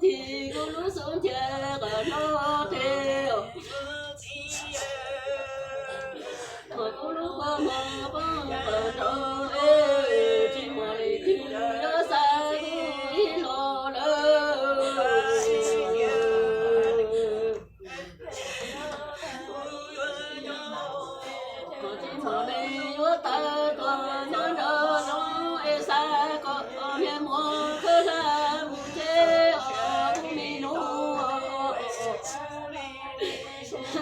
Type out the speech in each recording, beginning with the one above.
Tig kuv lub xub ntiag qhov hlob tes, kuv lub kua muag poob qhov nrau, tsis muaj leej twg yuav xa kuv ib los lawm. Tsis muaj neeg yuav tawm kom nyob nrog zoo es xa kom niag muam khawb hla mus tsev os kuv me nus,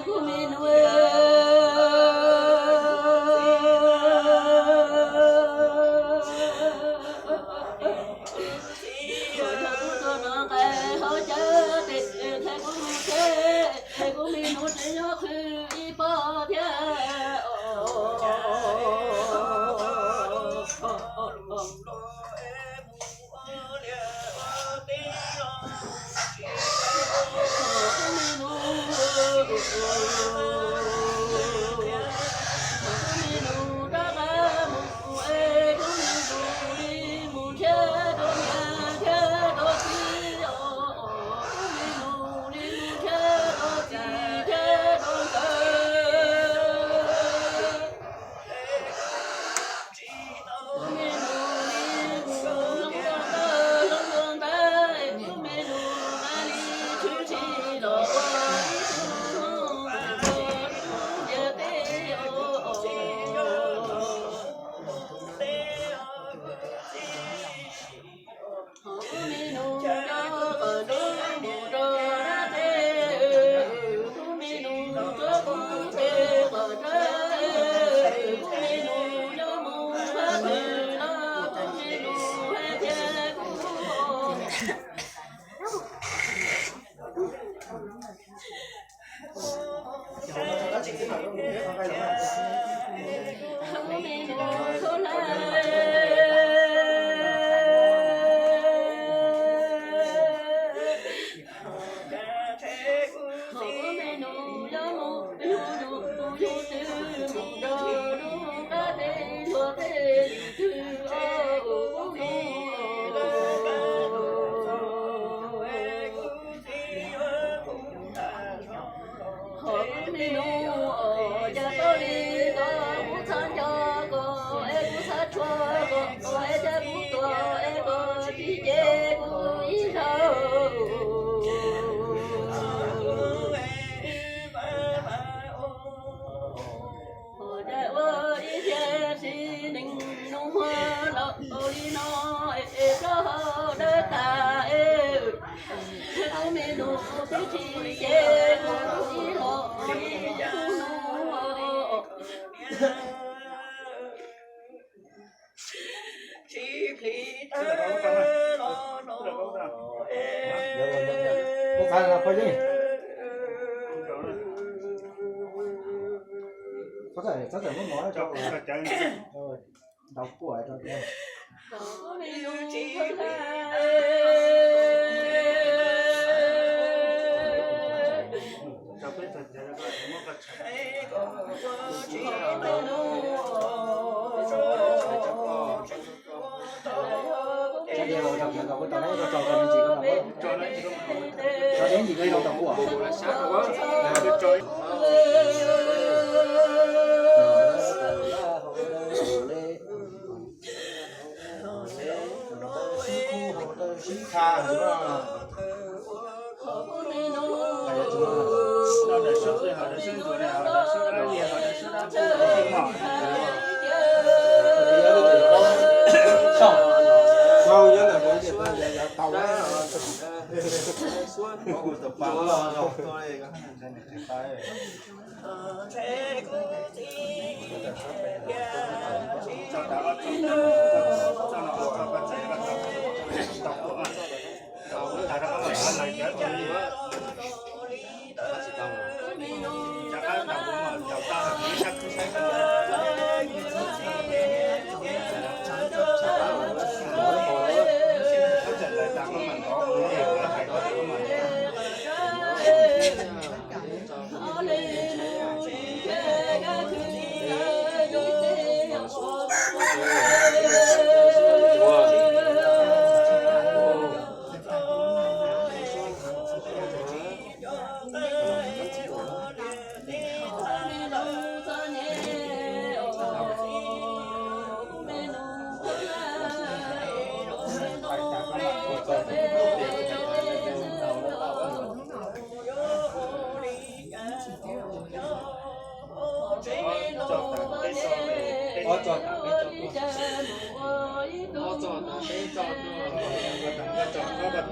kuv me nus. Kuv tuaj noj nqaij hauv cawv tes, kuv mus tsev, kuv me nus tseem nyob qhwv ib pob thiab. Hos kuv me nus, cas tau li ko, kuv txhob nco koj es kuv txhob tshua koj es cas kuv tuag es koj tsis cem kuv ib zaug. Hos cas ua ib tiag tsis neeg nus muag los li no es plaub hau dawb tas es kuv me nus twb tsis cem kuv ib los li kuv nus. Ntaus puas rau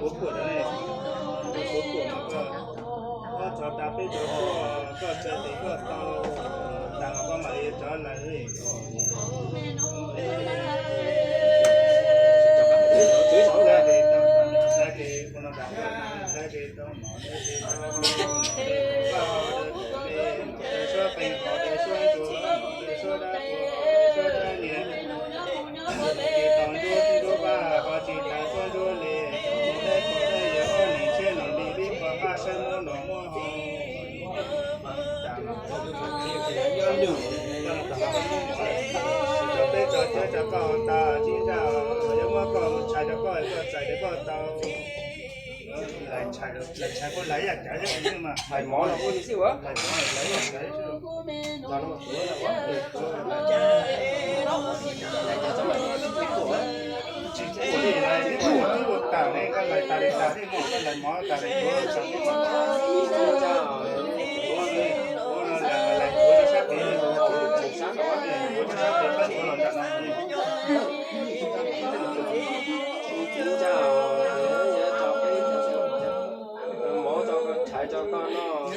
Kuv kuam rau nej, kuv kuam mas koj, koj txhob tas peb cov tuaj, koj txawj tes koj tau, tas mas koj mam li rov lawm. Rau peb tso cawv rau koj tas, tsis ntsaj yuav muab koj mus tshais rau koj, koj txais rau koj tau. Lais tshais, lais tshais kuj lais ib yam cawv thiab mas. Lais mov los kuj li xwb ua. Lais mov lais ib yam cawv xwb. Tsis kuj li lais ib kuj ua twb ua tawm ne, koj lais tas li tas thiab mas, koj lais mov tas li kuv txais thiab mas. Kuv no lais, lais kuv rau sab tid, kuv rau sab tid, kuv rau sab tid pab kuv los nram no. Mov tso koj tshais tso koj noj.